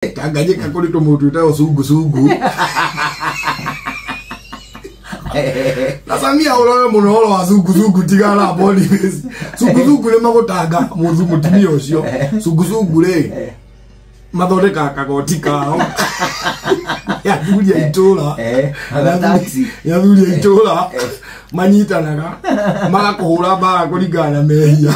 Tanganyika kũrĩ tũmũndũ twĩtagwo sungusungu. Na Samia ũrore mũno ũhoro wa sungusungu tigana na Boniface. Sungusungu nĩ magũtanga mũthu mũtumia ũcio. Sungusungu rĩ mathondekaga kagoti kao. Ya athuri a itũra. Taxi. Ya athuri a itũra manyitanaga magakũhũra mbara kũringana na mehia.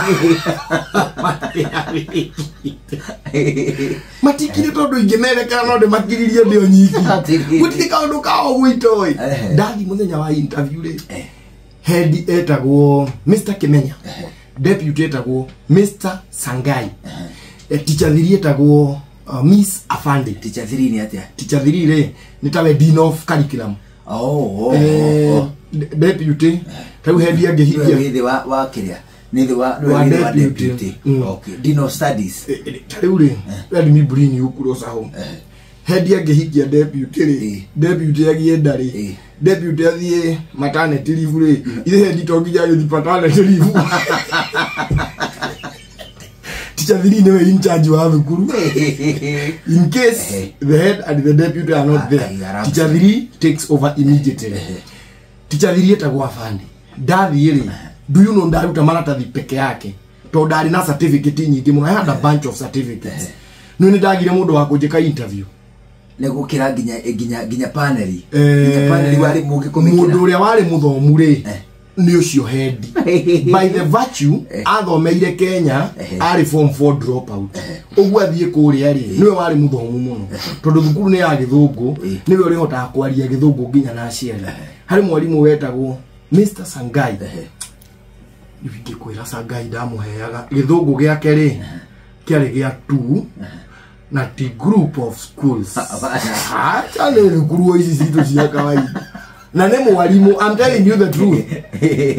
Matikire tondũ ingĩmerekera no ndĩmakiririe ndĩ o nyiki. Gũtirĩ kaũndũ kao gwitũ ĩ. Ndathi mũthenya wa interview rĩ, head etagwo Mr. Kimenya, deputy etagwo Mr. Sangai, teacher 3 etagwo Miss Afande. Teacher 3 ni atia? Teacher 3 rĩ nĩ tawe dean of curriculum. Oh. Deputy rĩu head angĩhingia nĩ thĩ wa kĩrĩa nĩ thĩ wa deputy. Okay, dean of studies. Ta rĩu rĩ, let me bring you closer home. Head angĩhingia deputy rĩ, deputy agĩe nda rĩ, deputy athiĩ maternity leave rĩ, ithe head to nginya agĩthiĩ paternity leave. Teacher 3 nĩwe in charge wa thukuru. In case the head and the deputy are not there, teacher 3 takes over immediately. Teacher 3 etagwo Afande. Ndathiĩ rĩ, do you know ndaruta maratathi peke yake tondũ ndarĩ na certificate nyingĩ mũno. I had a bunch of certificates. No nĩ ndagire mũndũ wa kũnjĩka interview. Nĩ gũkĩra nginya paneli. Nginya paneli warĩ mũngĩ kũmĩkĩra. Mũndũ ũrĩa warĩ mũthomu rĩ nĩ ũcio head. By the virtue athomeire Kenya, arĩ form 4 dropout. Ũguo athiĩ kũrĩa rĩ, nĩwe warĩ mũthomu mũno tondũ thukuru nĩ ya gĩthũngũ, nĩwe ũrĩhotaga kwaria gĩthũngũ nginya na aciari. Harĩ mwarimũ wetagwo Mr. Sangai. Ingĩkwĩra Sangai ndamũheaga gĩthũngũ gĩake rĩ kĩarĩ gĩa 2 na ti group of schools. Acha nĩ thukuru ici citũ cia kawaida. Na nĩ mwarimũ, I'm telling you the truth.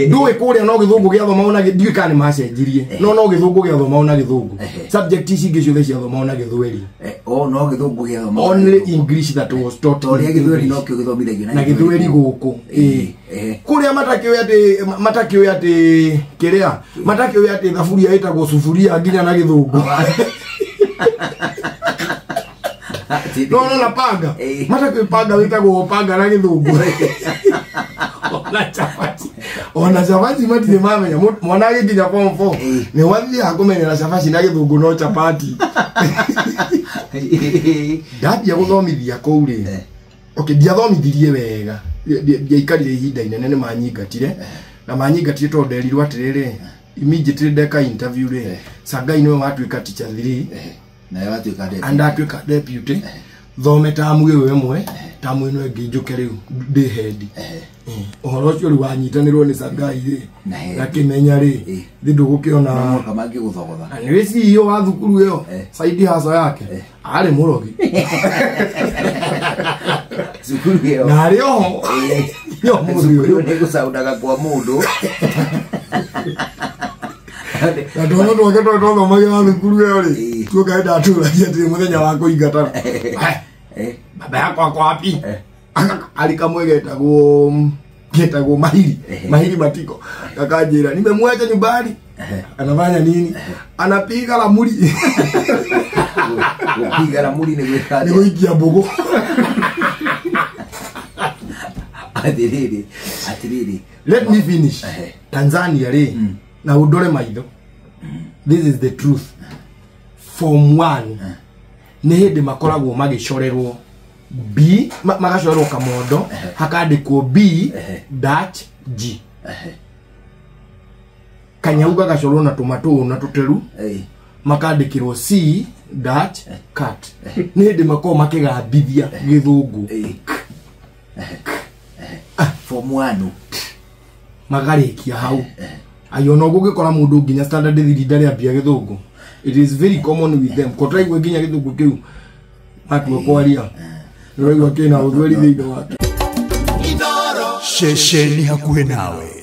Ndũĩ kũrĩa no gĩthũngũ gĩathomagwo na ndiũĩ kana nĩ macenjirie. No gĩthũngũ gĩathomagwo na gĩthũngũ. Subject ici ingĩ ciothe ciathomagwo na gĩthweri. Oh, no gĩthũngũ gĩathomagwo. Only English that was taught. Tondũ gĩthweri no kĩo gĩthomithagio na gĩthweri gũkũ. Kũrĩa matakĩũĩ atĩ kĩrĩa, matakĩũĩ atĩ thaburia ĩtagwo suburia nginya na gĩthũngũ. No na panga. Matakĩũĩ panga wĩtagwo panga na gĩthũngũ. Ona chapati matirĩ mamenya. Mwana agĩkinya form 4 nĩ wathiaga kũmenyera chapati na gĩthũngũ no chapati. Ndambia gũthomithia kũu rĩ, okay, ndiathomithirie wega, ndiaikarire ihinda inene, nĩ manyingatire. Na manyingatire tondũ nderirwo atĩrĩrĩ, immediately ndeka interview rĩ, Sangai nĩwe watuĩka teacher 3 nawe watuĩka deputy. And ndatuĩka deputy thome tamu ĩyo ĩmwe, tamu ĩno ĩngĩ njũke rĩu ndĩ head. Ũhoro ũcio rĩu wanyitanĩrwo nĩ Sangai rĩ na Kĩmenya rĩ, thĩ ndũgũkĩona mũka mangĩgũthogotha. Na nĩwe CEO wa thukuru ĩyo, side hustle yake arĩ mũrogi. Cukuru ĩyo. Na arĩ oho. Cukuru ĩyo nĩ gũcaundaga kwa mũndũ. Na twana twake tondũ twathomagĩra thukuru ĩyo rĩ, tuoka ndatũragia atĩrĩ mũthenya wa kũingatana. Baba yako ako wapi? Arĩ kamwe getagwo Mahiri. Mahiri Matiko. Kakanjĩra, nimemwacha nyumbani. Anafanya nini? Anapiga ramuri. Kupiga ramuri nĩ gwĩka atĩa? Nĩ gũikia mbũgũ. Atĩrĩrĩ, atĩrĩrĩ. Let me finish. Tanzania rĩ, na ũndore maitho. This is the truth. Form 1 nĩ hĩndĩ makoragwo magĩcorerwo B, magacorerwo kamondo, hakandĩkwo B dash G. Kanyau gagacorwo na tũmatũ na tũteru, makandĩkĩrwo C dash cat. Nĩ hĩndĩ makoragwo makĩgambithia gĩthũngũ. Form 1 magarĩkia hau. Ayo no gũgĩkora mũndũ nginya standard 3 ndarĩ ambia gĩthũngũ. It is very common with them. Kotraigua nginya gĩthũngũ kĩu matua kwaria. Nĩũraigua kĩna ũthweri thĩinĩ wake. Ceceni hakuhĩ nawe.